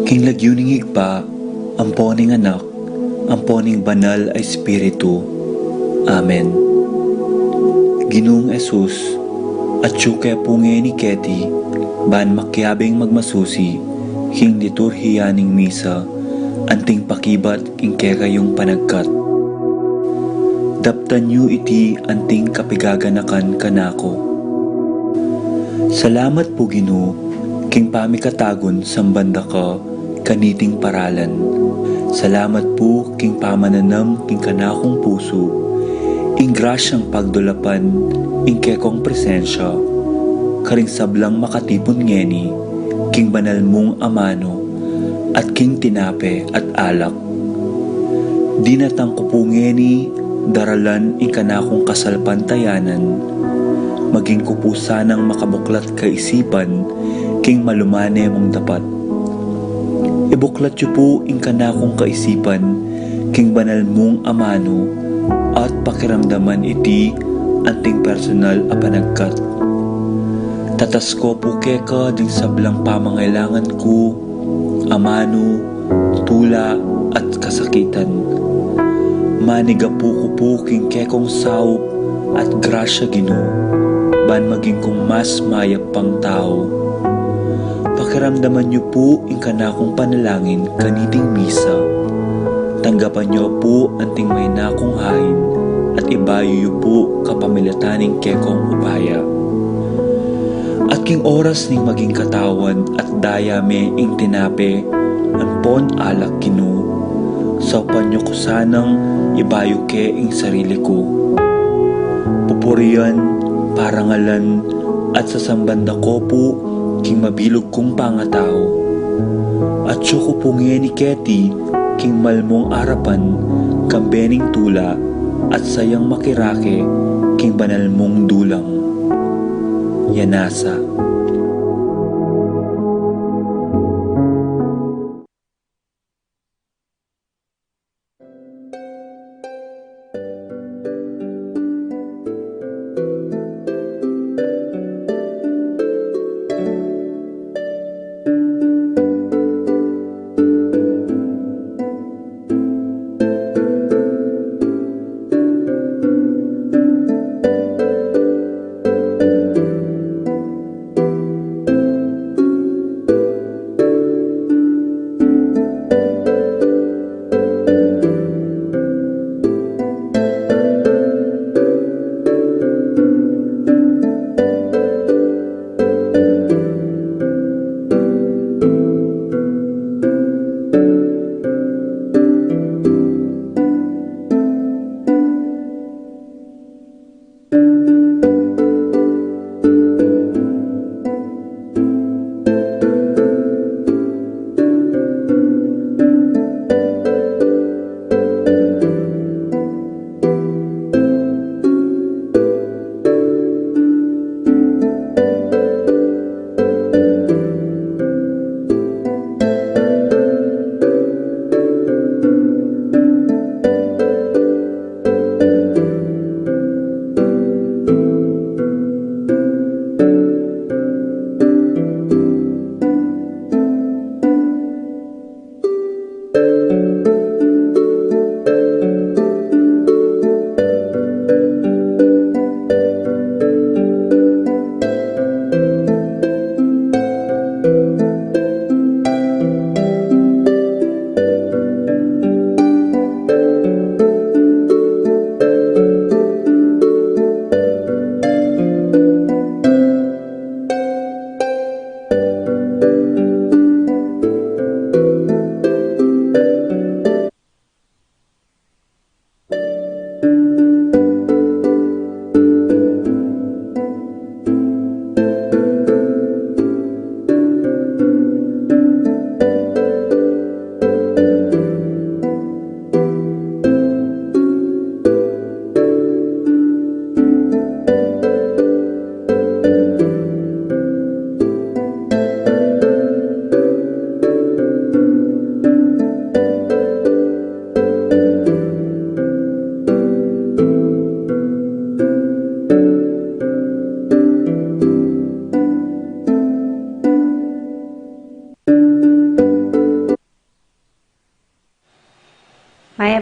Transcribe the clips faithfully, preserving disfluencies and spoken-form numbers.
King lagyu ning Ibpa, ampo ning Anak, ampo ning Banal a Espiritu. Amen. Ginung Jesus, atyu ke pu ngeni keti, ban makiabing magmasusi king liturhiya ning misa, anting pakibat king kekayung panagkat. Daptan yu iti anting kapigaganakan kanaku. Salamat pu, Ginu, king pamikatagun samban da ka kaniting paralan. Salamat pu king pamananam king kanakung pusu ing grasyang pagdulapan ing kekong presensya karing sablang makatipun ngeni king banal mung amanu at king tinape at alak. Dinatang ku pu ngeni daralan ing kanakung kasalpantayanan, maging ku pu sanang makabuklat kaisipan king malumane mung dapat. Ibuklat yu pu ing kanakung kaisipan king banal mung amanu at pakiramdaman iti anting personal a panagkat. Tatas ku pu keka ding sablang pamangailangan ku, amanu, tula, at kasakitan. Manigapu ku pu king kekong saup at grasya, Ginu, ban maging kung mas mayap pang tau. Pakiramdaman yu pu ing kanakung panalangin kaniting misa. Tanggapan yu pu anting maina kung hain at ibayu yu pu kapamilatan ning kekong upaya. At king oras ning maging katawan at daya me ing tinape ampon alak, Ginu, saupan yu ku sanang ibayu ke ing sarili ku. Pupurian, parangalan, at sasamban da ku pu king mabilug kung pangatau. Atyu ku pu ngeni keti king malmung arapan, kambe ning tula at sayang makirake king banal mung dulang. Yanasa.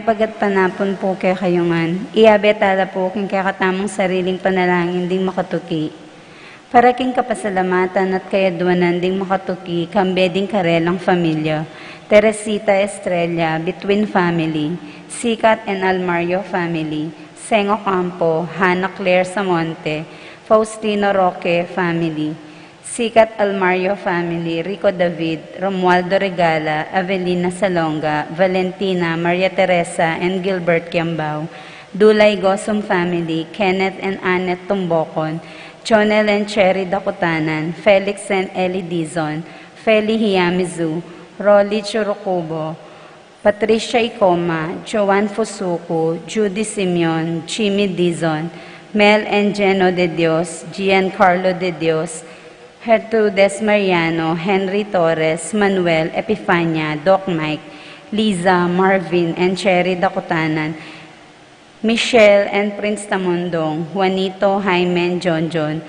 Pagkat panapun pu kekayu ngan, iabe tala pu king kekatamung sariling panalangin ding makatuki. Para king kapasalamatan at kayadwanan ding makatuki, kambe ding karelang familia, Teresita Estrella, Between family, Sikat and Almario family, Seng Ocampo, Hana Claire Samonte, Faustino Roque family, Sikat Almario family, Rico David, Romualdo Regala, Avelina Salonga, Valentina, Maria Teresa, and Gilbert Kiambao, Dulay Gosum family, Kenneth and Annette Tumbocon, Jonel and Cherry Dakutanan, Felix and Ellie Dizon, Feli Hiamizu, Rolly Churukubo, Patricia Icoma, Joan Fusuku, Judy Simeon, Jimmy Dizon, Mel and Geno de Dios, Giancarlo de Dios, Gertrudes Mariano, Henry Torres, Manuel, Epifania, Doc Mike, Liza, Marvin, and Cherry Dakutanan, Michelle and Prince Tamundong, Juanito, Jaime, and Jonjon,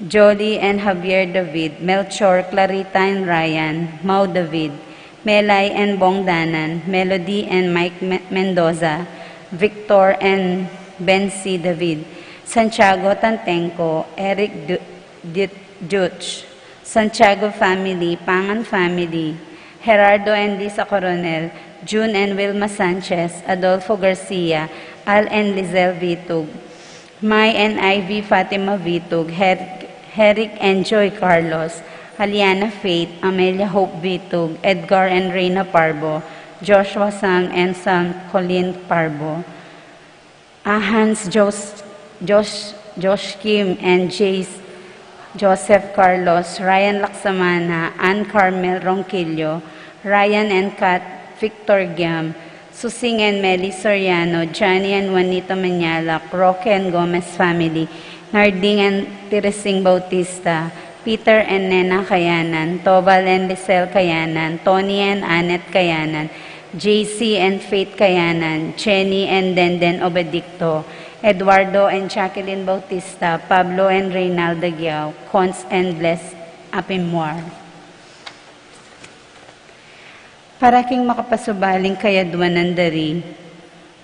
Jolly and Javier David, Melchor, Clarita and Ryan, Mau David, Melay and Bong Danan, Melody and Mike Me- Mendoza, Victor and Bency David, Santiago Tantengco, Eric Du- Du- Duch, Santiago family, Pangan family, Gerardo and Lisa Coronel, June and Wilma Sanchez, Adolfo Garcia, Al and Lizelle Vitug, Mai and Ivy Fatima Vitug, Her- Herrick and Joy Carlos, Aliana Faith, Amelia Hope Vitug, Edgar and Reina Parbo, Joshua Sam and Sam Colin Parbo, Ahans Jos- Josh- Josh Kim and Jace Joseph Carlos, Ryan Laksamana, Ann Carmel Ronquillo, Ryan and Kat Victor Giam, Susing and Meli Soriano, Johnny and Juanita Manyalak, Roque and Gomez family, Narding and Teresing Bautista, Peter and Nena Kayanan, Tobal and Lisel Kayanan, Tony and Annette Kayanan, J C and Faith Kayanan, Jenny and Denden Obedicto, Eduardo and Jacqueline Bautista, Pablo and Reynalda Giao, Cons and Bless Apimwar. Para king makapasubaling kayadwanan dari,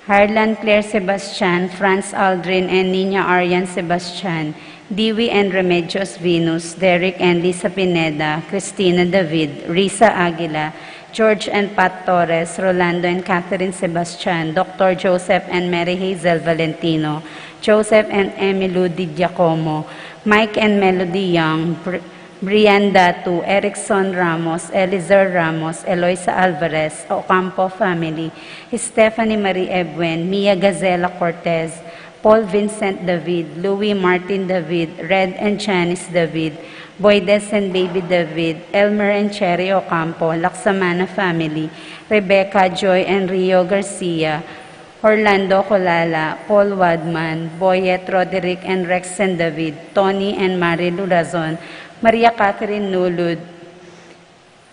Harlan Claire Sebastian, Franz Aldrin and Nina Arian Sebastian, Dewey and Remedios Venus, Derek and Lisa Pineda, Christina David, Risa Aguila, George and Pat Torres, Rolando and Catherine Sebastian, Doctor Joseph and Mary Hazel Valentino, Joseph and Emilou Di Giacomo, Mike and Melody Young, Br- Brian Datu, Erickson Ramos, Elizer Ramos, Eloisa Alvarez, Ocampo family, Stephanie Marie Ebuen, Mia Gazela Cortez, Paul Vincent David, Louis Martin David, Red and Janice David, Boydes and Baby David, Elmer and Cherry Ocampo, Laksamana family, Rebecca, Joy and Rio Garcia, Orlando Colala, Paul Wadman, Boyet, Roderick and Rexen David, Tony and Mary Lurazon, Maria Catherine Nulud,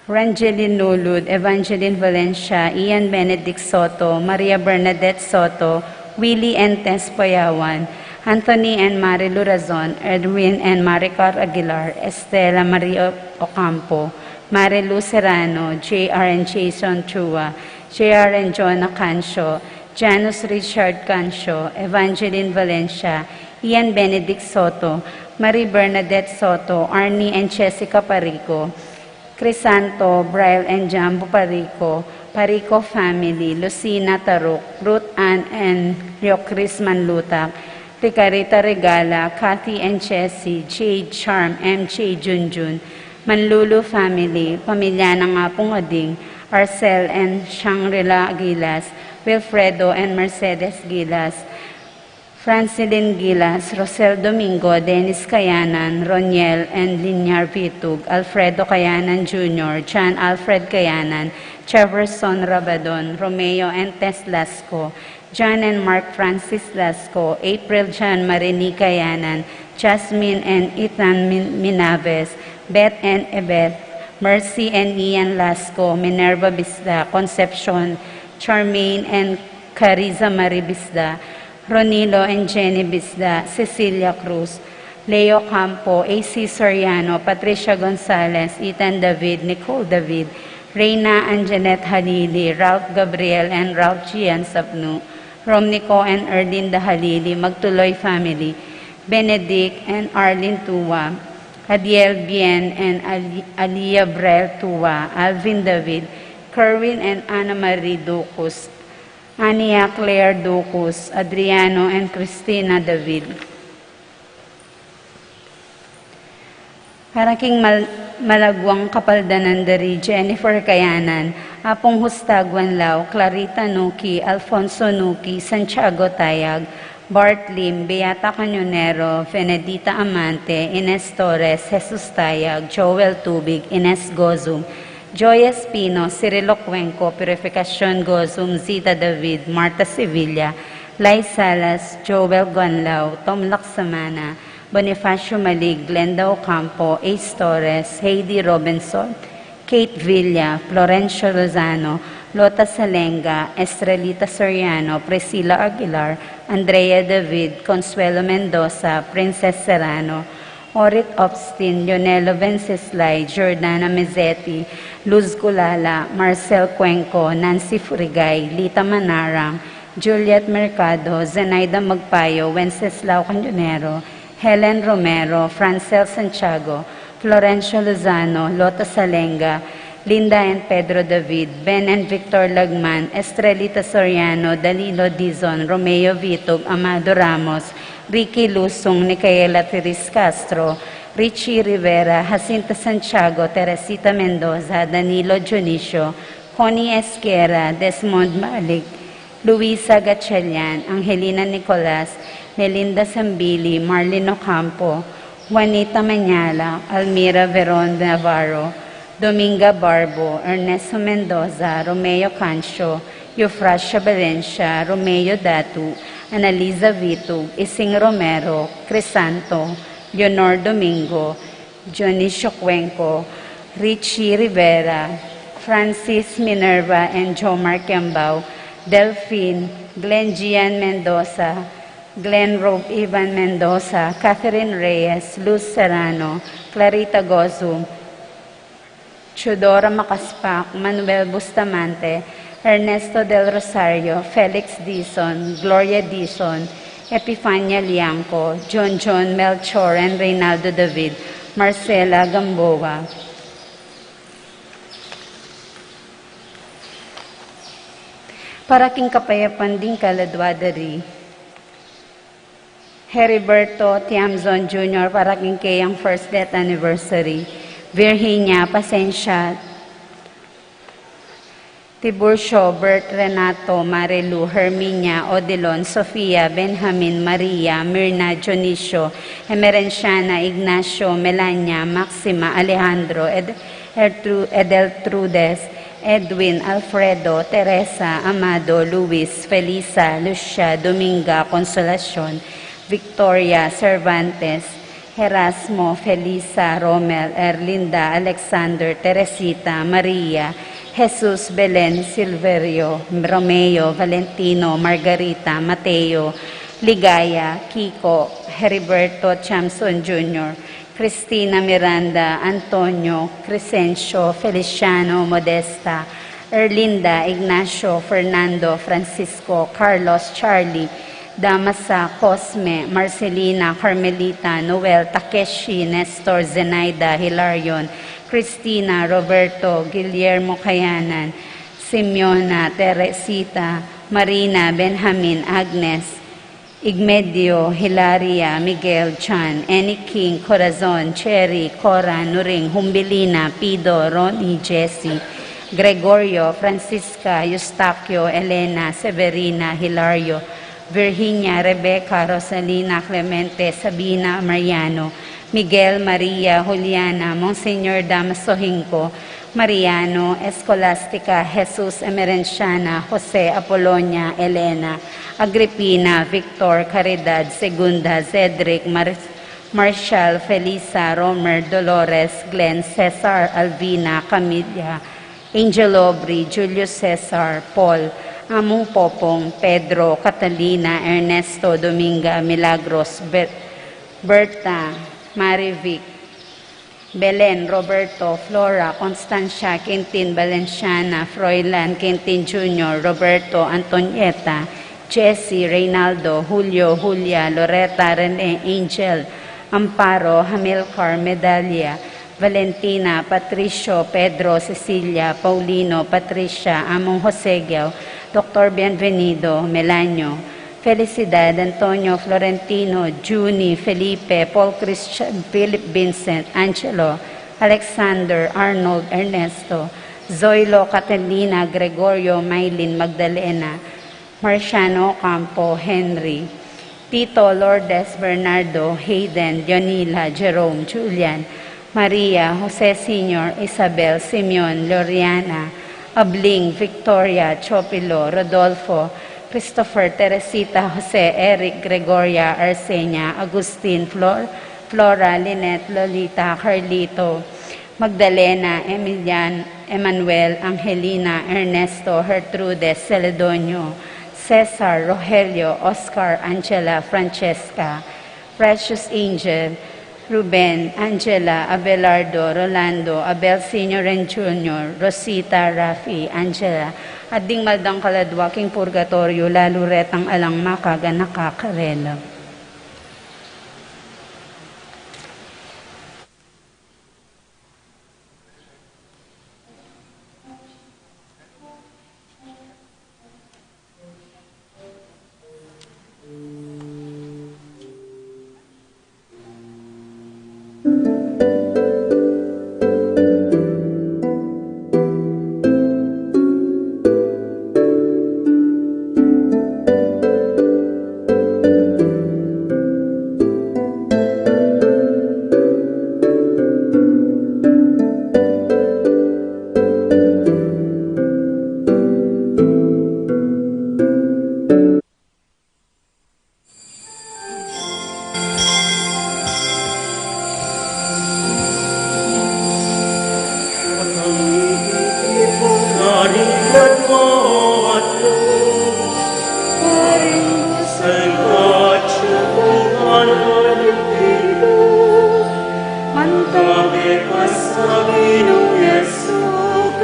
Rangeline Nulud, Evangeline Valencia, Ian Benedict Soto, Maria Bernadette Soto, Willie and Tess Payawan, Anthony and Mary Lurazon, Edwin and Maricar Aguilar, Estela Maria Ocampo, Mary Lou Serrano, J R and Jason Chua, J R and Jonah Cancio, Janus Richard Cancio, Evangeline Valencia, Ian Benedict Soto, Marie Bernadette Soto, Arnie and Jessica Parico, Crisanto, Brian and Jambo Parico, Parico family, Lucina Taruk, Ruth Ann and Leocris Manlutak, Ricarita Regala, Kathy and Jesse, Jade, Charm, M J, Junjun, Manlulu family, pamilya ng Apong Ading, Arcel and Shangri-La Gilas, Wilfredo and Mercedes Gilas, Francilin Gilas, Rosel Domingo, Dennis Kayanan, Roniel and Linyar Vitug, Alfredo Kayanan Junior, John Alfred Kayanan, Jefferson Rabadon, Romeo and Tess Lasco, John and Mark Francis Lasco, April John Marini Kayanan, Jasmine and Ethan Min- Minaves, Beth and Ebeth, Mercy and Ian Lasco, Minerva Bisda, Concepcion, Charmaine and Cariza Marie Bisda, Ronilo and Jenny Bisda, Cecilia Cruz, Leo Campo, A C Soriano, Patricia Gonzalez, Ethan David, Nicole David, Reina Anjanette Halili, Ralph Gabriel and Ralph Gian Sapnu, Romnico and Erlinda Halili, Magtuloy family, Benedict and Arlene Tua, Adiel Bien and Ali- Alia Brel Tua, Alvin David, Kerwin and Ana Marie Ducus, Ania Claire Ducus, Adriano and Christina David. Para king mal- malagwang kapaldanan da ri Jennifer Kayanan, Apung Justa Guanlao, Clarita Nuki, Alfonso Nuki, Santiago Tayag, Bart Lim, Beata Cañonero, Venedita Amante, Ines Torres, Jesus Tayag, Joel Tubig, Ines Gozum, Joy Espino, Cirilo Cuenco, Purificacion Gozum, Zita David, Marta Sevilla, Lai Salas, Joel Guanlao, Tom Laksamana, Bonifacio Malig, Glenda Ocampo, Ace Torres, Heidi Robinson, Kate Villa, Florencio Lozano, Lota Salenga, Estrelita Soriano, Priscilla Aguilar, Andrea David, Consuelo Mendoza, Princess Serrano, Orit Obstin, Leonelo Venceslay, Jordana Mezzetti, Luz Gulala, Marcel Cuenco, Nancy Furigay, Lita Manarang, Juliet Mercado, Zenaida Magpayo, Wenceslao Cañonero, Helen Romero, Francel Santiago, Florencio Lozano, Lota Salenga, Linda and Pedro David, Ben and Victor Lagman, Estrelita Soriano, Danilo Dizon, Romeo Vitug, Amado Ramos, Ricky Lusung, Nicaela Teres Castro, Richie Rivera, Jacinta Santiago, Teresita Mendoza, Danilo Dionisio, Connie Esquera, Desmond Malik, Luisa Gatchalian, Angelina Nicolas, Melinda Sambili, Marlene Ocampo, Juanita Mañala, Almira Veron Navarro, Dominga Barbo, Ernesto Mendoza, Romeo Cancio, Eufrasia Valencia, Romeo Datu, Analiza Vitug, Ising Romero, Crisanto, Leonor Domingo, Dionisio Cuenco, Richie Rivera, Francis Minerva and Jomar Kembao, Delphine, Glenn Gian Mendoza, Glenn Rob Ivan Mendoza, Catherine Reyes, Luz Serrano, Clarita Gozum, Teodora Macaspac, Manuel Bustamante, Ernesto Del Rosario, Felix Dizon, Gloria Dizon, Epifania Liangco, John John Melchor and Reynaldo David, Marcela Gamboa. Para king kapayapan ding kaladua da ri Heriberto Tiamzon Junior, para king keyang first death anniversary. Virginia Pasencia Tiburcio, Bert, Renato, Marilu, Herminia, Odilon, Sofia, Benjamin, Maria, Mirna, Dionisio, Emerenciana, Ignacio, Melania, Maxima, Alejandro, Ed- Ertru- Edeltrudes, Edwin, Alfredo, Teresa, Amado, Luis, Felisa, Lucia, Dominga, Consolacion, Victoria, Cervantes, Erasmo, Felisa, Romel, Erlinda, Alexander, Teresita, Maria, Jesus, Belen, Silverio, Romeo, Valentino, Margarita, Mateo, Ligaya, Kiko, Heriberto, Chamson Junior, Cristina, Miranda, Antonio, Crescencio, Feliciano, Modesta, Erlinda, Ignacio, Fernando, Francisco, Carlos, Charlie, Damasa, Cosme, Marcelina, Carmelita, Noel, Takeshi, Nestor, Zenaida, Hilarion, Cristina, Roberto, Guillermo, Kayanan, Simeona, Teresita, Marina, Benjamin, Agnes, Igmedio, Hilaria, Miguel, John, Annie King, Corazon, Cherry, Cora, Nuring, Humbilina, Pido, Ronnie, Jesse, Gregorio, Francisca, Eustaquio, Elena, Severina, Hilario, Virginia, Rebecca, Rosalina, Clemente, Sabina, Mariano, Miguel, Maria, Juliana, Monsignor Damaso Hinco, Mariano, Escolastica, Jesus, Emerenciana, Jose, Apolonia, Elena, Agripina, Victor, Caridad, Segunda, Cedric, Mar- Marshall, Felisa, Romer, Dolores, Glenn, Cesar, Alvina, Camilla, Angel Aubrey, Julius Cesar, Paul, Among Popong, Pedro, Catalina, Ernesto, Dominga, Milagros, Ber- Berta, Marivic, Belen, Roberto, Flora, Constancia, Quintin, Valenciana, Froilan, Quintin Junior, Roberto, Antonieta, Jesse, Reynaldo, Julio, Julia, Loreta, Rene, Angel, Amparo, Hamilcar, Medalia, Valentina, Patricio, Pedro, Cecilia, Paulino, Patricia, Among Jose Geo, Doctor Bienvenido, Melanio, Felicidad, Antonio, Florentino, Junie, Felipe, Paul Christian, Philip Vincent, Angelo, Alexander, Arnold, Ernesto, Zoilo, Catalina, Gregorio, Mylene, Magdalena, Marciano, Campo, Henry, Tito, Lourdes, Bernardo, Hayden, Leonila, Jerome, Julian, Maria, Jose Senior, Isabel, Simeon, Loriana, Abling, Victoria, Chopilo, Rodolfo, Christopher, Teresita, Jose, Eric, Gregoria, Arsenia, Agustin, Flor, Flora, Lynette, Lolita, Carlito, Magdalena, Emilian, Emmanuel, Angelina, Ernesto, Gertrude, Celedonio, Cesar, Rogelio, Oscar, Angela, Francesca, Precious Angel, Ruben, Angela, Abelardo, Rolando, Abel Senior and Junior, Rosita, Rafi, Angela, at ding maldang kaladwa king purgatoryo, lalu retang alang makaganaka karela.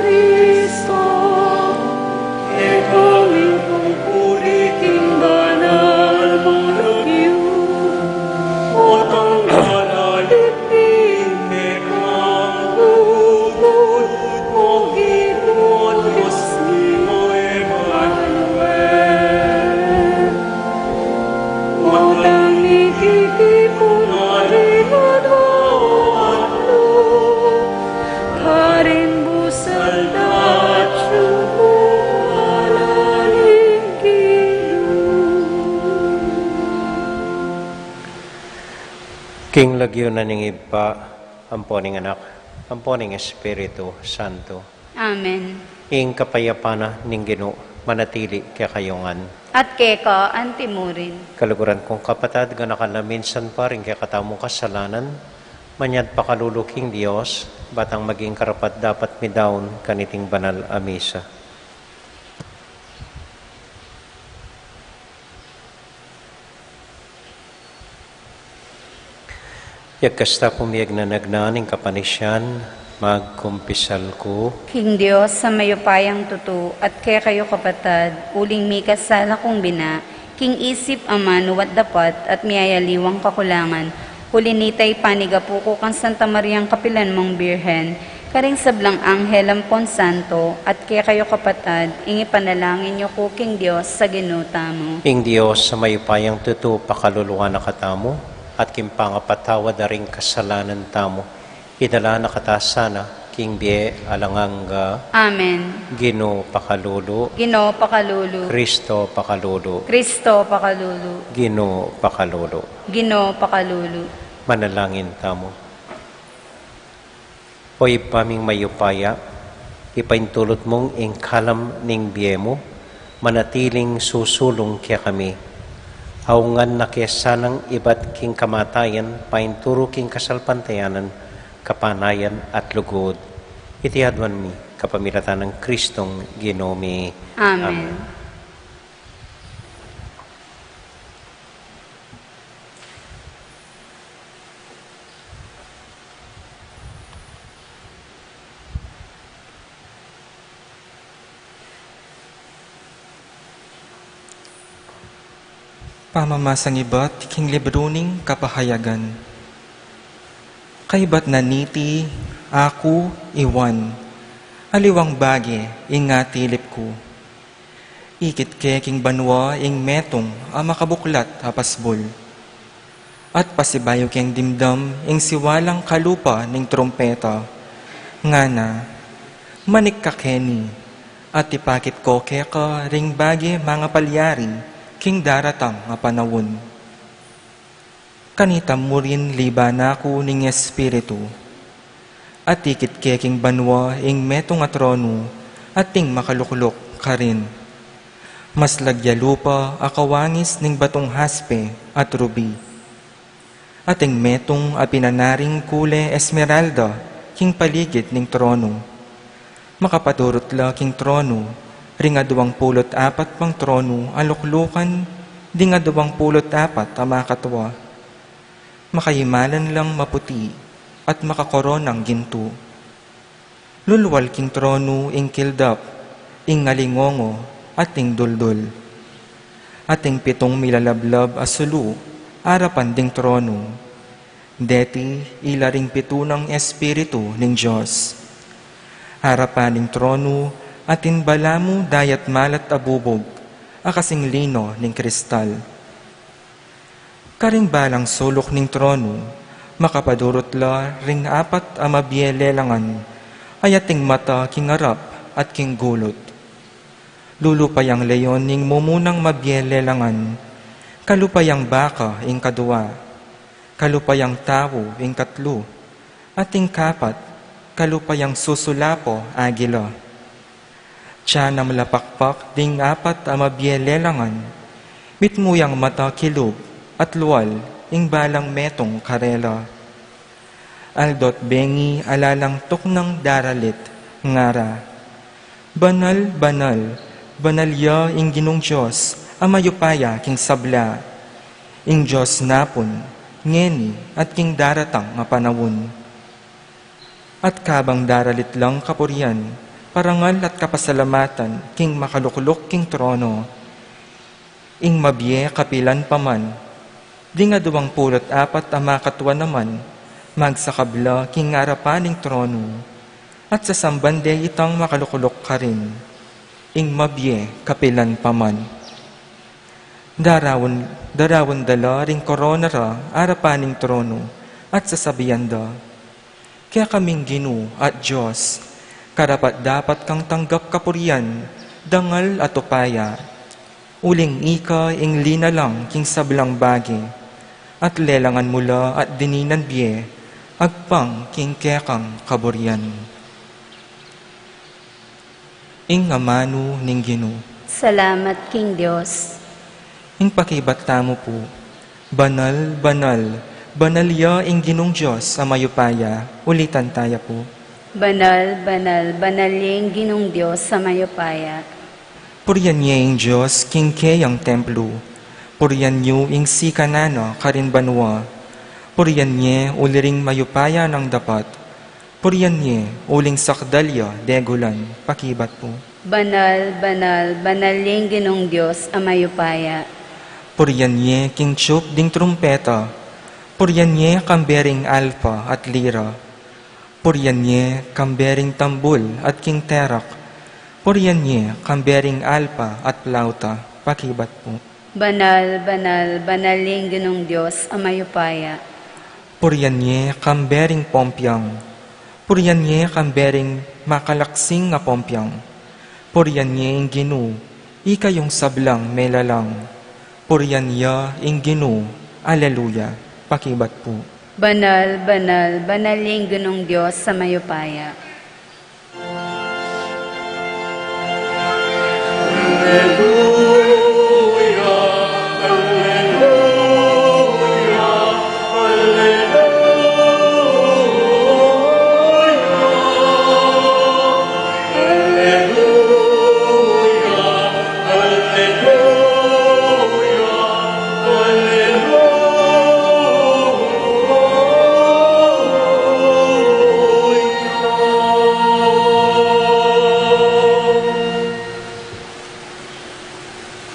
Jesucristo, e kami pupuri king banal mung lagyu, o tanggal alipin kekang lugud, o Ginu Dios mi, o Emmanuel. Matang ikikipun a rinadwa at lu, karin busal datyu mu alaling kilu. King lagyu na ning Ibpa, ampo ning Anak, ampo ning Espiritu Santo. Amen. Ing kapayapan na ning Ginu manatili kekayu ngan. At keka antimurin. Kaluguran kung kapatad, ganakan la minsan pa ring kekatamung kasalanan, manyad pakalulu king Dios, batang maging karapat-dapat mi daun kaniting banal a misa. Yagkasta pumiyag na nagnan ing kapanisian, magkumpisal ku. King Dios a mayupayang tutu, at kekayu kapatad, uling mikasala kung bina, king isip, amanu at dapat, at miyayaliwang kakulangan, uli nita ipanigapu ku kang Santa Mariang kapilan mung Birhen, karing sablang anghel ampon santo, at kekayu kapatad, ing ipanalangin yu ku king Dios a Ginu tamu. Ing Dios a mayupayang tutu pakaluluan na katamu, at king pangapatawad da ring kasalanan tamu, idala na kata sana king bie alang angga. Amen. Ginu pakalulu. Ginu pakalulu. Kristo pakalulu. Kristo pakalulu. Ginu pakalulu. Ginu pakalulu. Manalangin tamu. O Ibpa ming mayupaya, ipaintulut mung ing kalam ning bie mu, manatiling susulung kekami. Awngan na ke sanang ibat king kamatayan, painturu king kasalpantayanan, kapanayan at lugud. Iti aduan mi, kapamilatan nang Kristong Ginu mi. Amen. Amen. Pamamasang ibat king libru ning Kapahayagan. Kaybat na niti, aku, i Juan, aliwang bage ing atilip ku. Ikit ke king banua ing metung a makabuklat a pasbul. At pasibayu keng dimdam ing siwalang kalupa ning trumpeta. Ngana, manik ka keni, at ipakit ko keka ring bage mangapalyari king daratang a panaun. Kanita mu rin libanan ku ning Espiritu. At ikit ke king banua ing metung a tronu, at ing makalukluk karin. Maslag ya lupa a kawangis ning batung haspe at rubi. At ing metung a pinanaring kule esmeralda king paligid ning tronu. Makapadurut la king tronu ring aduang pulu't apat pang tronu a luklukan ding aduang pulu't apat a makatua. Makayimalan lang maputi at makakoronang gintu. Lulwal king tronu ing kildap, ing alingongo, at ing duldul. At ing pitung milalablab a sulu arapan ding tronu. Deti ila ring pitu nang espiritu ning Dios. Arapan ning tronu atin balamu dayat malat a bubug a kasing lino ning kristal. Karing balang suluk ning tronu, makapadurut la ring apat a mabie lelangan, a ating mata king arap at king gulut. Lulupayang leon ing mumunang mabie lelangan, kalupayang baka ing kadua, kalupayang tau ing katlu, at ing kapat, kalupayang susulapo agila. Tiyan a malapakpak ding apat a mabie lelangan, mitmu yang mata kilub at lual ing balang metung karela. Aldo't bengi ala lang tuknang daralit, ngara, banal, banal, banal ya ing Ginung Dios a mayupaya king sabla, ing Dios napun, ngeni, at king daratang a panaun. At kabang daralit lang kapurian, parangal at kapasalamatan king makalukluk king trono, ing mabie kapilan pa man, ding aduang pulu't apat a makatua naman, magsakab la king arapan ning trono, at sasamban de itang makalukluk karin, ing mabie kapilan pa man. Daraun, daraun da la ring korona ra arapan ning trono, at sasabian da, kekaming Ginu at Dios, karapat-dapat kang tanggap kapurian, dangal at upaya. Uling ika ing linalang king sablang bage, at lelangan mu la at dininan bie, agpang king kekang kaburian. Ing amanu ning Ginu. Salamat king Dios. Ing pakibat tamu pu, banal, banal, banal ya ing Ginung Dios a mayupaya, ulitan taya pu. Banal, banal, banal ya ing Ginung Dios a mayupaya. Purian ye ing Dios king keyang templu. Purian yu ing sikanan na karin banua. Purian ye uli ring mayupaya nang dapat. Purian ye uling sakdal ya degulan, pakibat pu. Banal, banal, banal ya ing Ginung Dios a mayupaya. Purian ye king tiup ding trumpeta. Purian ye kambe ring alpa at lira. Purian ye kambe ring tambul at king terak. Purian ye kambe ring alpa at plauta, pakibat pu. Banal, banal, banal ya ing Ginung Dios a mayupaya. Purian ye kambe ring pompiang. Purian ye kambe ring makalaksing a pompiang. Purian ye ing Ginu, ikayung sablang melalang. Purian ya ing Ginu. Aleluya. Pakibat pu. Banal, banal, banal ya ing Ginung Dios a mayupaya.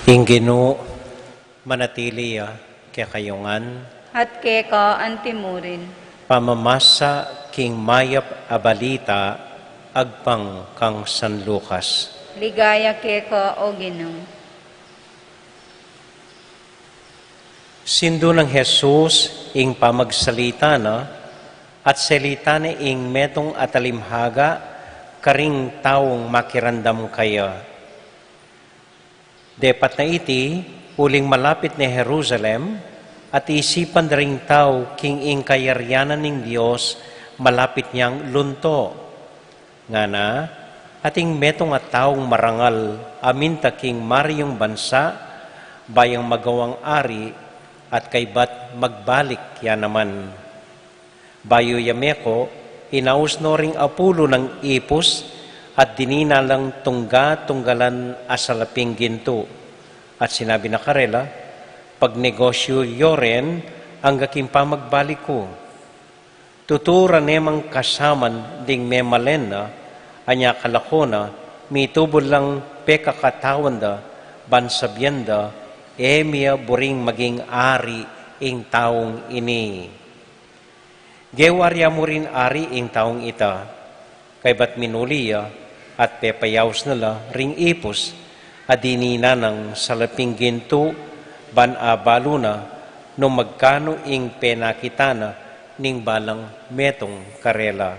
Ing Ginu Manatili ya kekayu ngan. At keka antimurin. Pamamasa king mayap a balita agpang kang San Lucas. Ligaya keka, O Ginu. Sindu nang Jesus ing pamagsalita na, at selita ne ing metung a talimhaga karing taung makiramdam kaya. Depat na iti, uling malapit ne Jerusalem, at isipan da ring tau king ing kayarian ning Dios malapit neng lunto. Ngana, ating metung a taung marangal a minta king marayung bansa, bayang magawang ari, at kaybat magbalik ya naman. Bayu ya meko, inaus no ring apulu nang ipus, at dinina lang tungga-tunggalan a salaping gintu. At sinabi na karela, "Pagnegosyu yo ren angga king pamagbalik ku. Tutu ra ne mang kasaman ding memalen na, anya kalako na, mitubul lang pekakatawan da, ban sabian da, e mi ya buring maging ari ing taung ini." Gewa rya mu rin ari ing taung ita. Kaybat minuli ya, at pepayaus na la ring ipus a dinina nang salaping gintu, ban abalu na nung magkanu ing penakit na ning balang metung karela.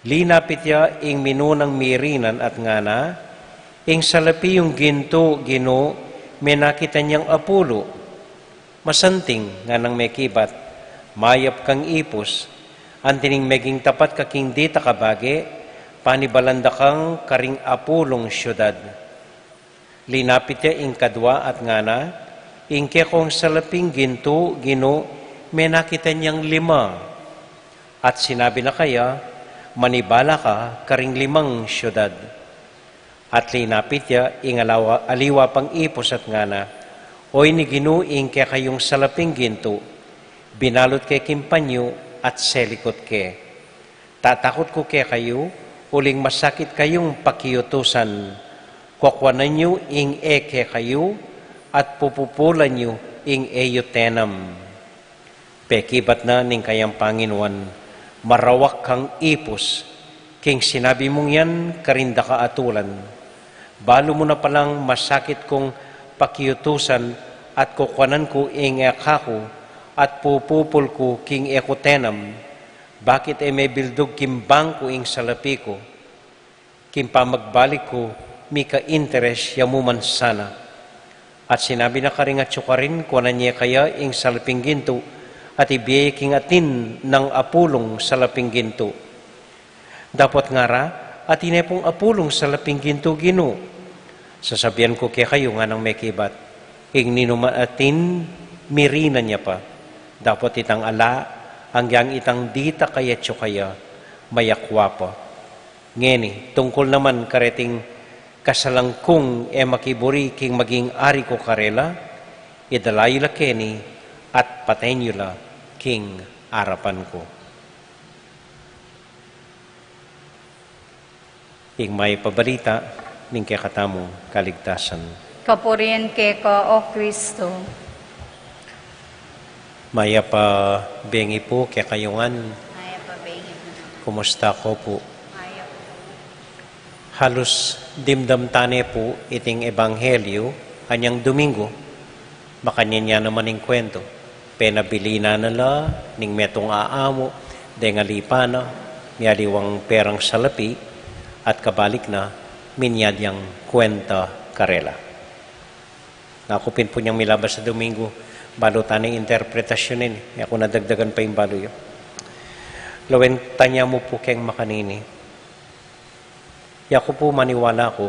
Linapit ya ing minunang mirinan at ngana, "Ing salapi yung gintu, Ginu, menakit yang apulu." "Masanting," nganang mekibat, "mayap kang ipus. Anti ning meging tapat ka king ditak a bage, panibalan da kang karing apulung siudad." Linapit ya ing kadwa at ngana, "Ing kekong salaping gintu, Ginu, menakit yang lima." At sinabi na kaya, "Manibala ka karing limang siudad." At linapit ya ing alawa, aliwa pang ipus at ngana, "Oyni Ginu, ing kekayung salaping gintu, binalut ke king panyu at selikut ke. Tatakut ku kekayu, uling masakit kayung pakiutusan. Kukuanan yu ing e kekayu, at pupupulan yu ing e yu tenam." Pekibat na ning kayang panginuan, "Marawak kang ipus, king sinabi mung yan karing daka atulan. Balu mu na palang masakit kung pakiutusan at kukuanan ku ing e kaku at pupupul ku king e ku tenam, bakit e mebildug king bangku ing salapi ku? King pamagbalik ku, mika-interes ya mu man sana." At sinabi na karing atyu karin, "Kuanan ye kaya ing salaping gintu, at ibie ye king atin nang apulung salaping gintu." "Dapot ngara, atin ne pung apulung salaping gintu, Ginu?" "Sasabian ku kekayu," nganang mekibat, "ing ninuman atin, mirinan ya pa. Dapot itang ala, anggang itang ditak a atyu kaya, mayakwa pa. Ngeni, tungkul naman kareting kasalang kung e makiburi king maging ari ku karela, idala yu la keni at paten yu la king arapan ku." Ing mayap a balita ning kekatamung kaligtasan. Kapurian keka, O Kristo. Mayap a bengi pu kekayu ngan. Mayap a bengi pu. Kumusta ko pu? Mayap pu. Halus dimdam tane pu iting ebanghelyu anyang Domingo, makanyan ya naman ing kuwentu. Penabilinan na la ning metung a amu deng aliwa na, mialiwang perang salapi, at kabalik na, minyad yang kuwenta karela. Naku pin pu nyang milabas a Domingo, balu tane interpretasyun ini. E ku na dagdagan pa ing balu yu. Lawen tanya mu pu keng makanini. Yaku pu maniwala ku,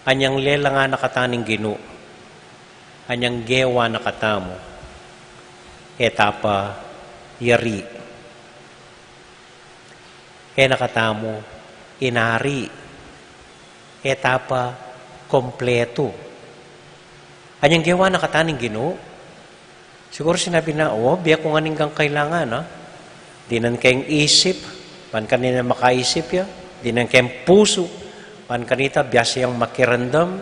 anyang lelangan na kata ning Ginu, anyang gewa na katamu, e ta pa yari. E na katamu inari, e ta pa kompletu. Anyang gewa na kata ning Ginu, siguru sinabi na, "O, bie ku ngan ing kailangan, a." Dinan keng isip, ban kanita makaisip ya. Dinan keng pusu, ban kanita biasa yang makiramdam.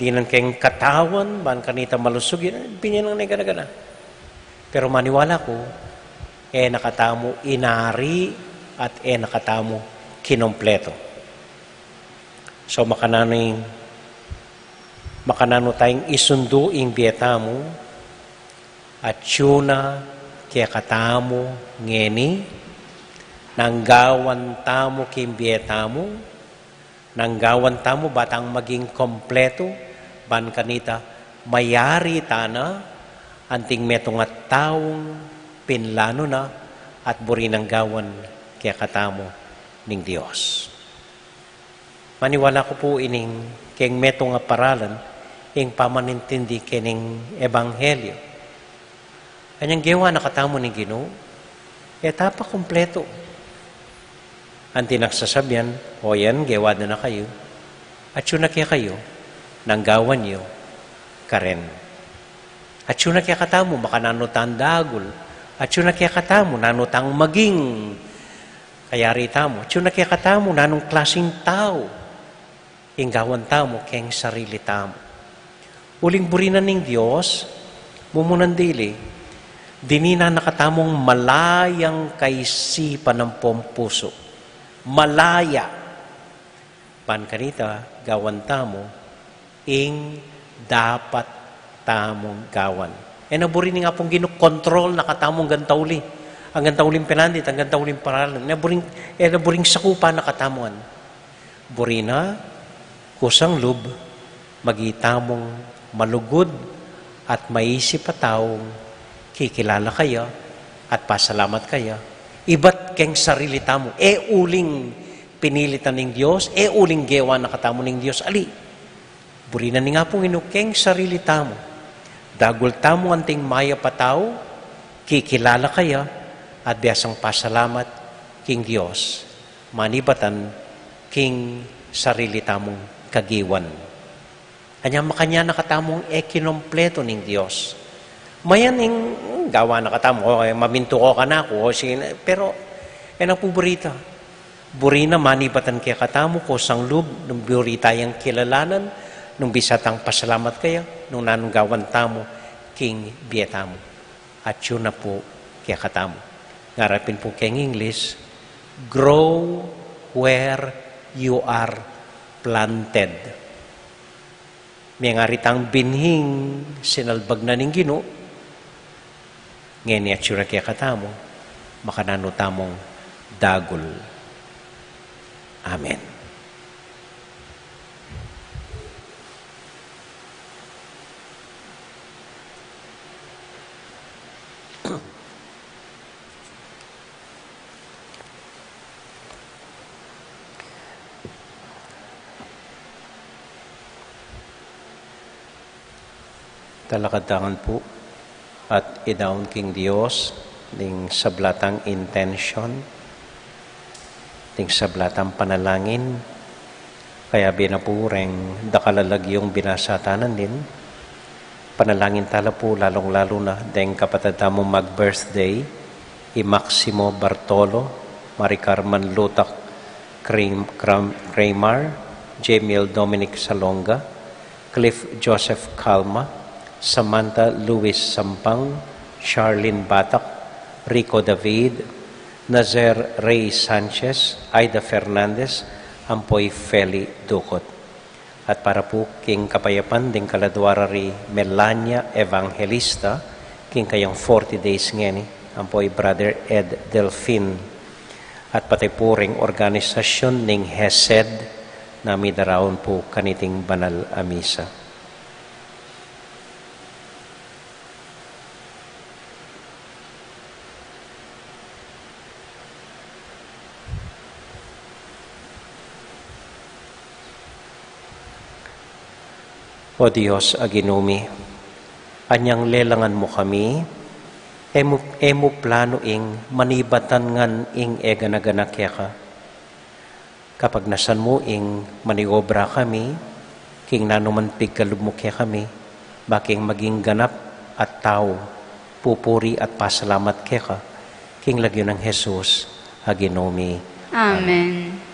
dinan keng katawan, ban kanita malusug, yan, binye nang gana-gana. Pero maniwala ku, e na katamu inari at e na katamu kinompleto. So, makananu ing, makananu tang isundu ing bie tamu, atyu na kekatamu ngeni, nanu ing gawan tamu king bie tamu, nanu ing gawan tamu ba tang maging kompletu, ban kanita mayari tana anting metung a taung pinlanu na at buri nang gawan kekatamu ning Dios. Maniwala ku pu ining keng metung a paralan ing pamanintindi kening ebanghelyo. Anyang gewa na katamu ning Ginu, e ta pa kumpletu. Anti nang sasabian, o yan, gewa da na kayu. Atyu na kekayu, nanu ing gawan yu karen. Atyu na kekatamu, makananu tang dagul. Atyu na kekatamu, nanu tang maging kayari tamu. Atyu na kekatamu, nanung klasing tau ing gawan tamu keng sarili tamu. Uling buri na ning Dios, mumunan dili, dininan na katamung malayang kaisipan ampong pusu. Malaya. Ban kanita, gawan tamu ing dapat tamung gawan. E na buri ning Apung Ginu kontrol na katamu anggang tauli. Anggang tauling penandit, anggang tauling paralan. E na buring, e na buring sakupan na katamu ngan. Buri na, kusang lub, maging tamung malugud at maisip a taung kikilala kaya at pasalamat kaya. Ibat keng sarili tamu, e uling pinilitan ning Dios, e uling gewa na katamu ning Dios. Ali, buri na ning Apung Ginu keng sarili tamu. Dagul tamu anting mayap a tau, kikilala kaya, at biasang pasalamat king Dios. Manibatan king sarili tamung kagiwan. Anya makanyan na katamung e kinompletu ning Dios. Mayan ing, hmm, gawa na katamu, o, e, mamintu ko kanaku, o, sige na, pero, e na pu buri ta. Buri na manibatan kekatamu, kusang lub, nung buri tayang kilalanan, nung bisa tang pasalamat kaya, nung nanung gawan tamu, king bie tamu. Atyu na pu kekatamu. Ngara pin pu keng English, "Grow where you are planted." Mengari tang binhing sinalbag na ning Ginu, ngeni atyu na kekatamu, makananu tamung dagul. Amen. Talakad ta ngan pu at idaun king Dios ding sabla tang intention, ding sabla tang panalangin. Kayabe na pu reng dakal a lagyung binasa ta nandin. Panalangin tala pu, lalung-lalu na deng kapatad tamung mag-birthday, i Maximo Bartolo, Mari Carmen Lutak, Krim-, Kram-, Kramer, Jamil Dominic Salonga, Cliff Joseph Calma, Samantha Louis Sampang, Charlene Batak, Rico David, Nazer Rey Sanchez, Aida Fernandez, ampo i Feli Ducot. At para pu king kapayapan ding kaladua ra ri Melania Evangelista, king kayang forty days ngeni, ampo i Brother Ed Delfin. At pati pu ring organisasyun ning Hesed na midaraun pu kaniting banal a misa. O Dios a Ginu mi, anyang lelangan mu kami, e mu, e mu planu ing manibatan ngan ing e gana-gana keka. Kapagnasan mu ing maniobra kami, king nanu man pigkalub mu kekami, ba king maging ganap at tau, pupuri at pasalamat keka, king lagyu nang Jesus a Ginu mi. Amen.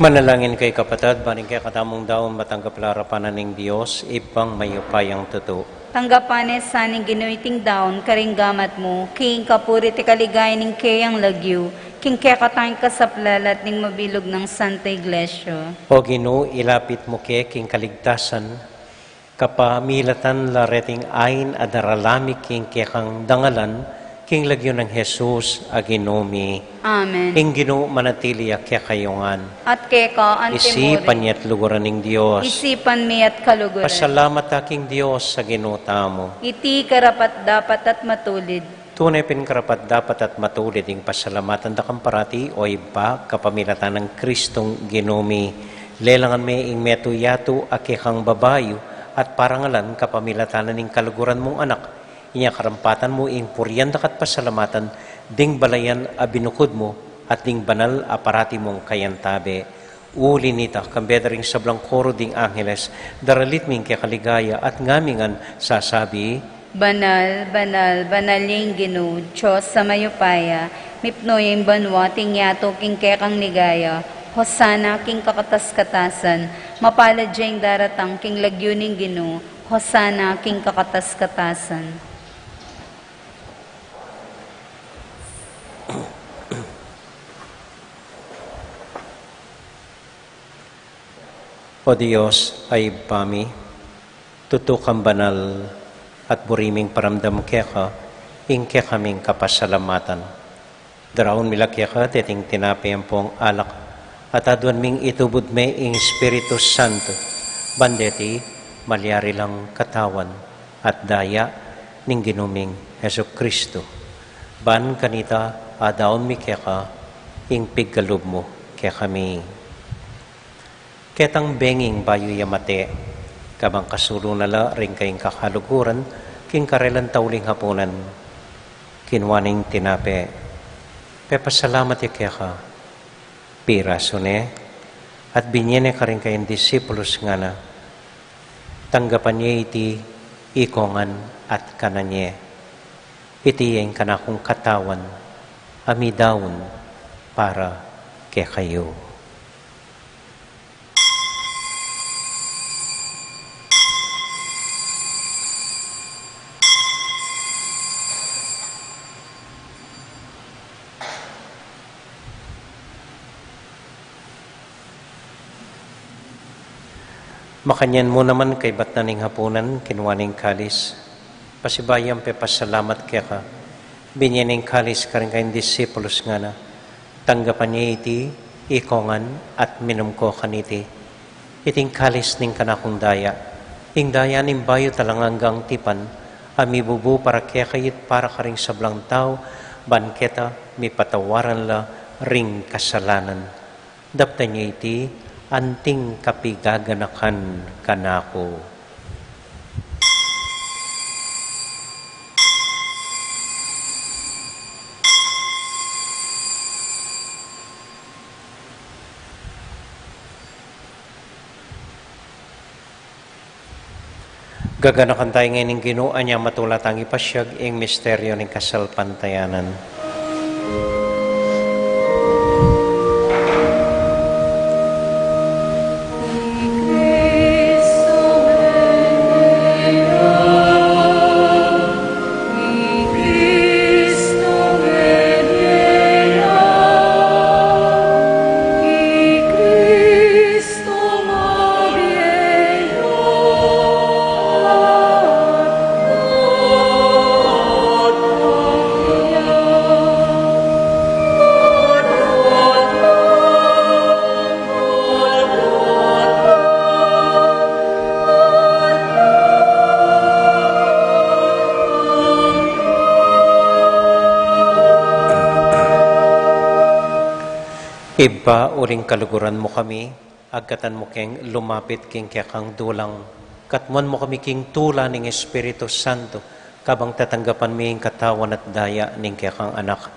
Panalangin kayu, kapatad, ban ing kekatamung daun matanggap la arapan na ning Dios, Ibpang mayupayang tutu. Tanggapan na sa ning Ginu iting daun karing gamat mu, king kapurian at kaligayan ning keyang lagyu, king kekatang kasaplalan at ning mabilug nang Santa Iglesia. O Ginu, ilapit mu ke king kaligtasan, kapamilatan la reting ain a darala mi king kekang dangalan, king lagyu nang Jesus a Ginu mi. Amen. Ing Ginu manatili ya kekayu ngan. At keka antimurin. Isipan ya't luguran ning Dios. Isipan mi at kaluguran. Pasalamat ta king Dios a Ginu tamu. Iti karapat-dapat at matulid. Tune pin karapat-dapat at matulid ing pasalamatan da kang parati, o Ibpa, kapamilatan nang Kristong Ginu mi. Lelangan me ing metung yatu a kekang babayu at parangalan kapamilatan na ning kaluguran mung Anak. Inya karampatan mu ing purian da ka't pasalamatan ding balayan a binukud mu at ding banal a parati mung kayantabe. Uli nita, kambe da ring sablang koro ding angeles, daralit mi ing keka ligaya at ngamin ngan sasabi: Banal, banal, banal ya ing Ginu, Dios a mayupaya, mipnu ya ing banua at ing yatu king kekang ligaya, Hosana king kakatas-katasan, mapalad ya ing daratang king lagyu ning Ginu, Hosana king kakatas-katasan. O Dios a Ibpa mi, tutu kang banal, at buri ming paramdam keka ing kekaming kapasalamatan. Daraun mi la keka deting tinape ampong alak, at aduan ming itubud me ing Espiritu Santo, ban deti malyari lang katawan at daya ning Ginu ming Jesucristo. Ban kanita adaun mi keka ing pigkalub mu kekami. Ketang benging bayu ya mate, kabang kasulu na la ring kayang kakaluguran king karelang tauling hapunan, kinua neng tinape, pepasalamat ya keka, pirasu ne, at binye ne karing kayang disipulus, ngana: Tanggapan ye iti ikongan at kanan ye. Iti ya ing kanakung katawan a midaun para kekayu. Makanyan mu naman kaybat na ning hapunan, kinua ne ing kalis, pasibayu yang pepasalamat keka, binye ne ing kalis karing kayang disipulus, ngana: Tanggapan ye iti ikongan at minum ko kaniti. Iti ing kalis ning kanakung daya, ing daya ning bayu at alang anggang tipan, a mibubu para kekayu at para karing sablang tau, ban keta mipatawaran la ring kasalanan. Daptan ye iti anting kapigaganakan kanaku. Gaganakan tamu ngeni ing Ginu, anya matula tang ipasiag ing misteryu ning kasalpantayanan. Ibpa, uling kaluguran mu kami, agkatan mu keng lumapit king kekang dulang. Katmuan mu kami king tula ning Espiritu Santo, kabang tatanggapan mi ing katawan at daya ning kekang Anak.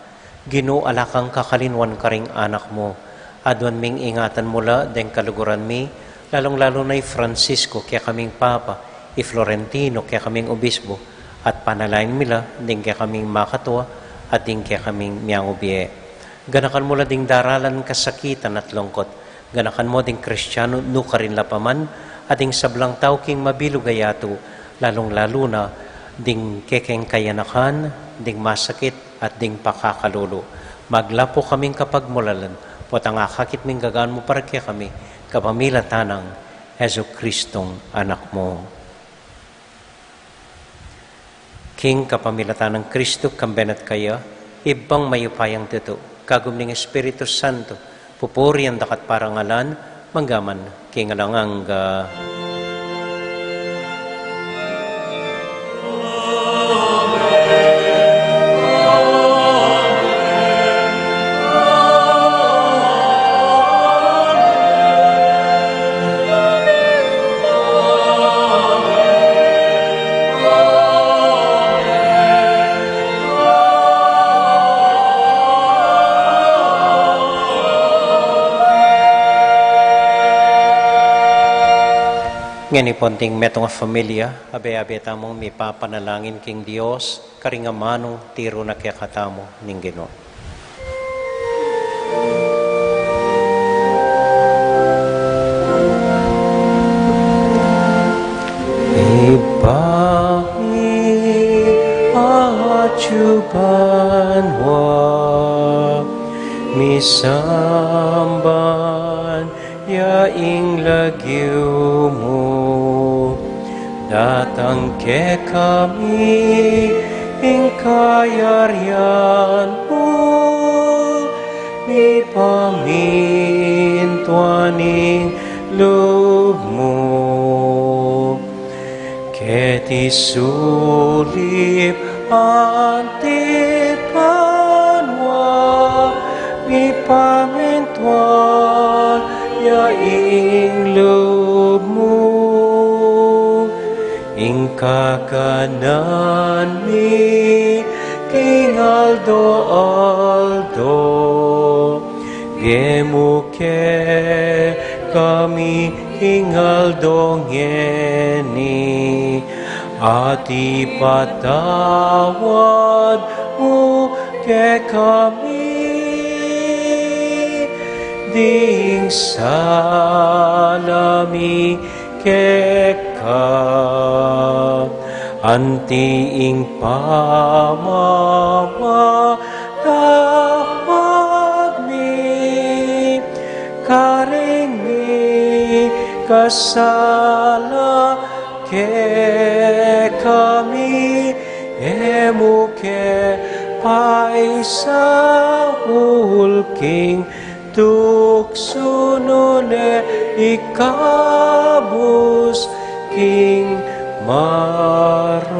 Ginu, ala kang kakalinwan karing anak mu. Aduan ming ingatan mu la deng kaluguran mi, lalung-lalu na i Francisco, kekaming Papa, i Florentino, kekaming Obispo, at panalangin mi la ding kekaming makatua at ding kekaming miyangubie. Ganakan mu la ding daralan kasakitan at lungkut, Ganakan mu ding Kristiano nukarin la pa man, at ding sablang tau king mabilug a yatu, lalung-lalu na ding kekeng kayanakan, ding masakit, at ding pakakalulu. Maglapu kaming kapagmulalan, potang akakit ming gagan mu para kekami, kapamilatan nang Jesucristong Anak mu. King kapamilatan nang Kristo, kambe na at kaya, Ibpang mayupayang tutu, kagum ning Espiritu Santo, pupurian daka at parangalan, manggaman king alang angga. Ngeni pung metung a familia, abe-abe tamung mipapanalangin king Dios, karing amanu tiru na kekatamu ning Ginu. Ibpa mi, atsu ka banua, misamban ya ing lagyu mu, datang kekami ing kayarian mu, mipamintuan ing lub mu keti sulip anti banua, mipamintuan ya ing lub mu. Ing kakanan mi king aldo-aldo, ibie mu kekami king aldo ngeni, at ipatawad mu kekami ding sala mi keka, anti ing pamamatawad mi karing mikasala kekami, e mu ke paisaul king tuksu, nune ikabus king marok.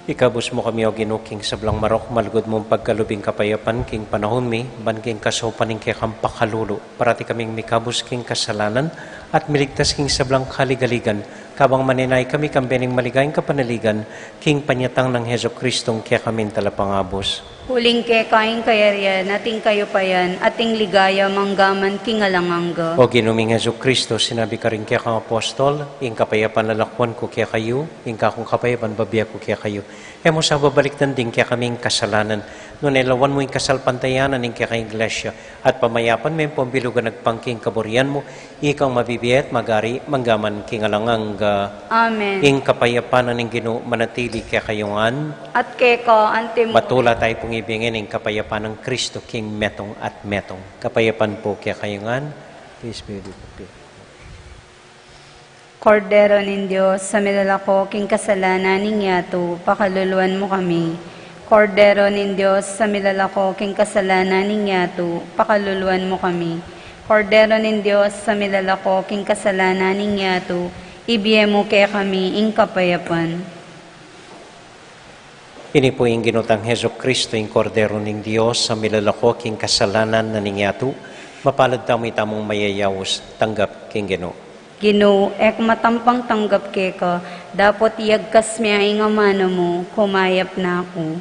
Ikabus mu kami, O Ginu, king sablang marok, malugud mung pagkalub ing kapayapan king panaun mi, ban king kasaupan ning kekang pakalulu, parati kaming mikabus king kasalanan, at miligtas king sablang kaligaligan, kabang manenaya kami kambe ning maligayang kapanaligan, king panyatang nang Jesucristong kekaming Talapangabus. Uling keka ing kayarian, at ing kayupayan, at ing ligaya, manggaman king alang angga. O Ginu ming Jesucristo, sinabi karing kekang apostol, ing kapayapan lalakuan ku kekayu, ing kakung kapayapan bibie ku kekayu. E mu sa babalikdan ding kekaming kasalanan, nune lawan mu ing kasalpantayanan ning kekang Iglesia, at pamayapan me ing pambilug a agpang king kaburian mu, ikang mabibie at magari manggaman king alang angga. Amen. Ing kapayapan ning Ginu manatili kekayu ngan. At keka anti mu. Matula tayu pung ibie ngeni ing kapayapan nang Kristo king metung at metung. Kapayapan pu kekayu ngan. Please be with you. Kordero ning Dios, a milalako king kasalanan ning yatu, pakaluluan mu kami. Kordero ning Dios, a milalako king kasalanan ning yatu, pakaluluan mu kami. Kordero ning Dios, a milalako king kasalanan ning yatu, ibie mu kekami ing kapayapan. Ini pu ing Ginu tang Jesucristo, ing Kordero ning Dios, a milalako king kasalanan na ning yatu. Mapalad tamu itamung mayayaus tanggap king Ginu. Ginu, e ku matampang tanggap keka, dapot iyagkas me ing amanu mu, kumayap na ku.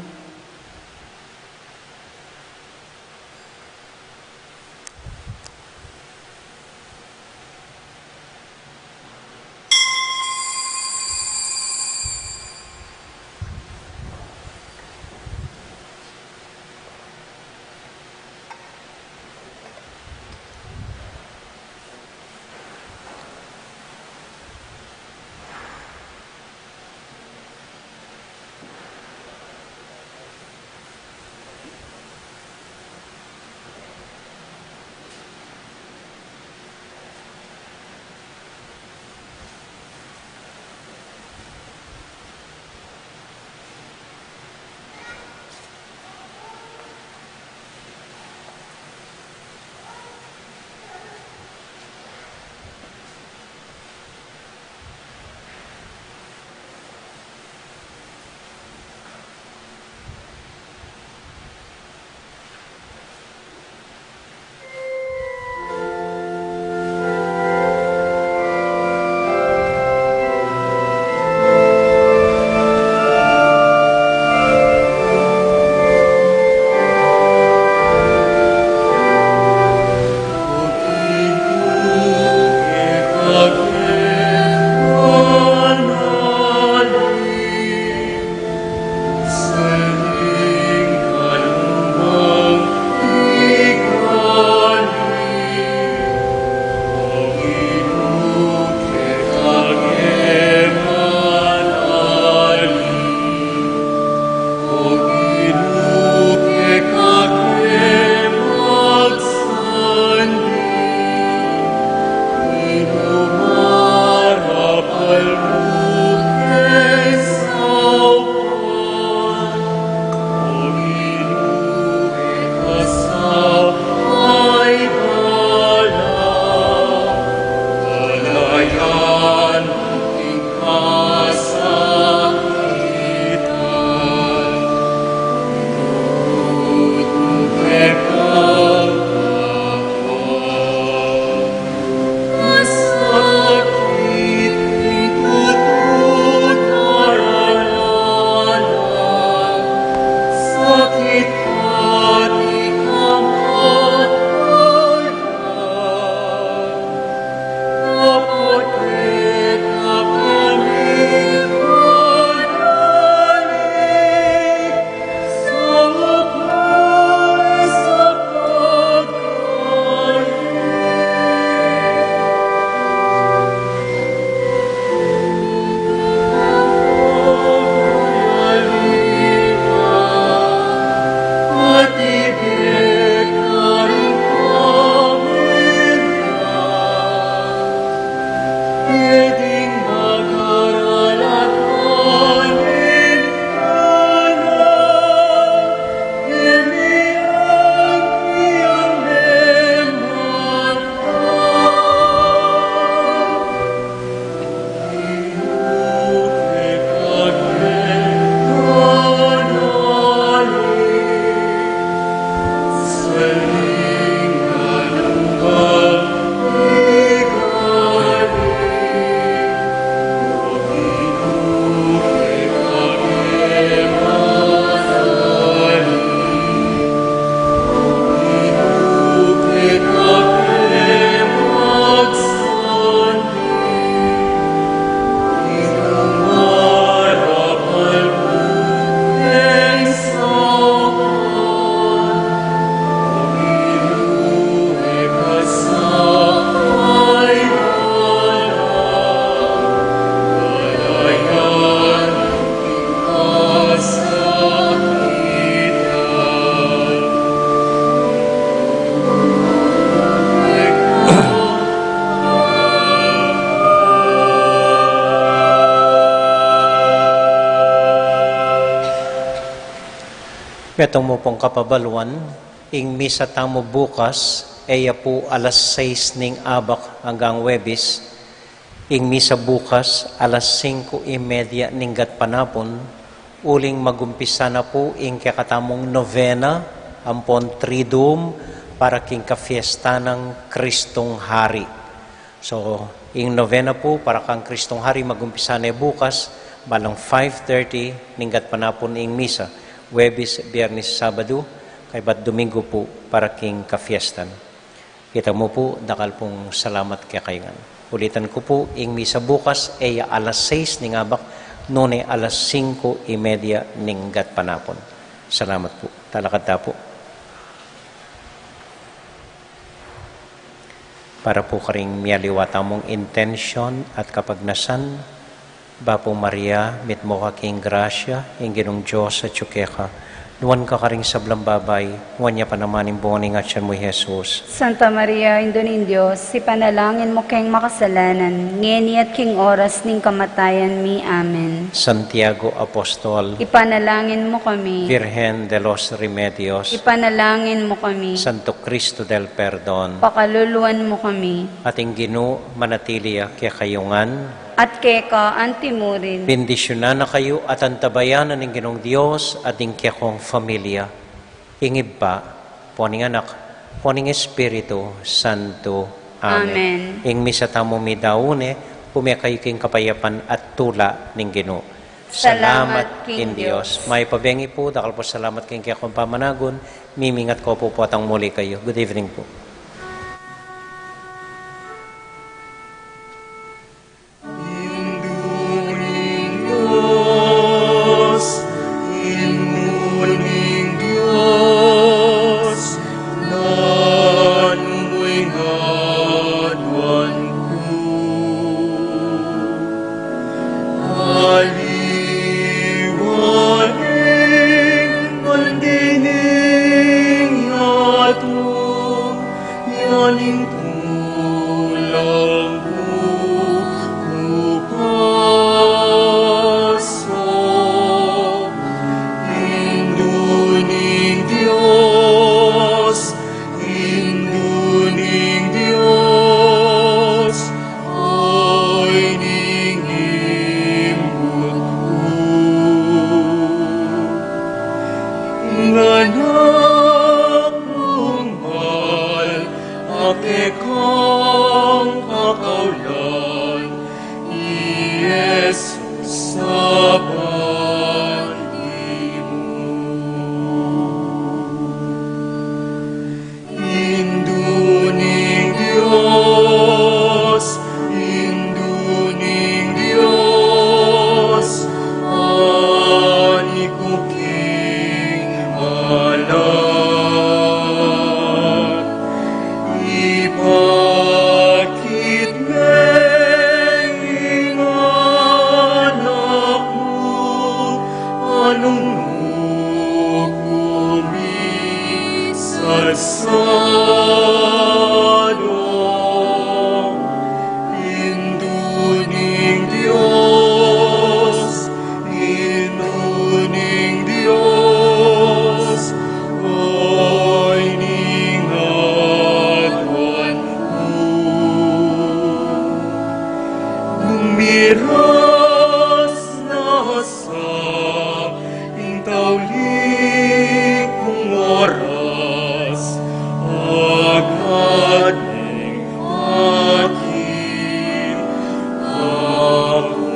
Metung mu pung kapabaluan, ing misa tamu bukas, e ya pu alas sais ning abak anggang Huwebes, ing misa bukas alas singko y media ning gatpanapun, uling magumpisa na pu ing kekatamung novena ampon triduum para king kafiesta nang Kristong Hari. So, ing novena pu para kang Kristong Hari magumpisa ne bukas, balang five thirty ning gatpanapun ing misa, Huwebes, Biernes, Sabadu, kaybat Domingo pu para king kafiestan. Kita mu pu, dakal pung salamat kekayu ngan. Ulitan ku pu, ing misa bukas, e ya alas sais ning abak, nune alas singko y media ning gatpanapun. Salamat pu. Talakad ta pu. Para pu karing mialiwa tamung intensyon at kapagnasan, Bapu Maria, mitmu ka king grasya, ing Ginung Dios atyu keka. Nuan ka karing sablang babai, nuan ya pa naman ing bunga ning atyan mu, i Jesus. Santa Maria, Indu ning Dios, ipanalangin mu keng makasalanan, ngeni at king oras ning kamatayan mi. Amen. Santiago Apostol, ipanalangin mu kami. Virgen de los Remedios, ipanalangin mu kami. Santo Cristo del Perdon, pakaluluan mu kami. At ing Ginu manatili ya kekayu ngan. At keka antimurin. Bendisyunan na kayu at antabayanan ning Ginung Dios at ing kekong familia. Ing Ibpa, ampo ning Anak, ampo ning Espiritu Santo. Amen. Amen. Ing misa tamu midaun ne, ume kayu king kapayapan at tula ning Ginu. Salamat king Dios. Mayap a bengi pu, dakal pung salamat king kekong pamanagun, mimingat ko pu potang muli kayu. Good evening pu. Indu ning Dios, Indu ning Dios, nanu mu ing aduan ku? Aliwa ning mandai ning yatu, ya ning tulang ku, ku paso. Indu ning Dios, Indu ning Dios, oy ning imbut ku. Ing Anak mung mal a kekang pakaulan, i Jesus a bandi mu. Indu ning Dios, Indu ning Dios, ani ku king anak. Ipakit me ing anak mu, a nung nu ku misasadong. Indu ning Dios, Indu ning Dios, oy ning aduan ku. Nung miras na sa ing tauli kung oras, agad neng akim aku.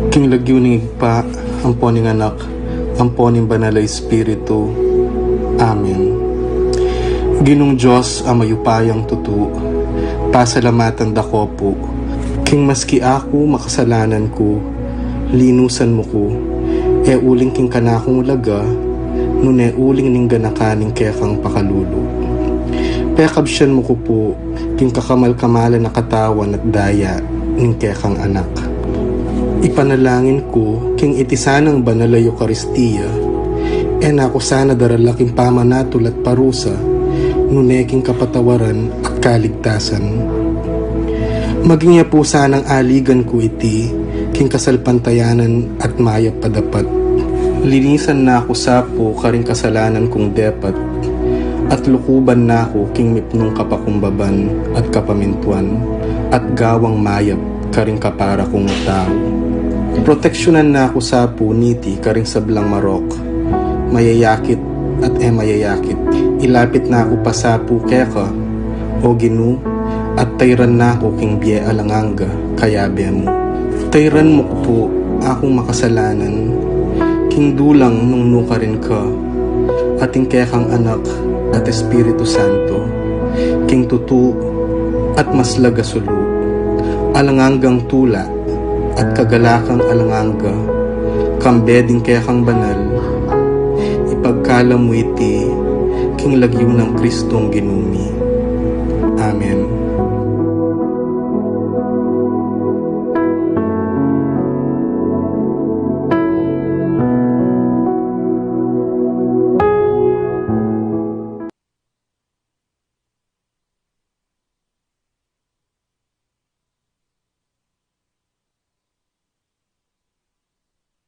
King lagyu ning Ibpa, ampo ning Anak, ampo ning Banal a Espiritu. Amen. Ginung Dios a mayupayang tutu, pasalamatan da ko pu, king maski aku makasalanan ku, linusan mu ku, e uling king kanakung laga, nune uling ning ganakan ning kekang pakalulu. Pekabsian mu ku pu, king kakamal-kamalan a katawan at daya ning kekang Anak. Ipanalangin ku, king itisan nang banal a Eukaristia, E na ku sana darala king pamanatul at parusa, nune king kapatawaran at kaligtasan. Maging ya pu sanang aligan ku iti king kasalpantayanan at mayap a dapat. Linisan na ku sa pu karing kasalanan kung depat, at lukuban na ku king mipnung kapakumbaban at kapamintuan, at gawang mayap karing kapara kung tau. Proteksyunan na ku sa pu niti karing sablang marok, mayayakit at e mayayakit. Ilapit na ku pa sa pu keka, O Ginu, at tayran na ku king bie alang angga, kayabe mu. Tayran mu ku pu akung makasalanan king dulang nung nukarin ka, at ing kekang Anak at Espiritu Santo, king tutu at maslag a sulu, alang anggang tula at kagalakang alang angga, kambe ding kekang banal, ipagkalub mu iti king lagyu nang Kristong Ginu mi. Amen.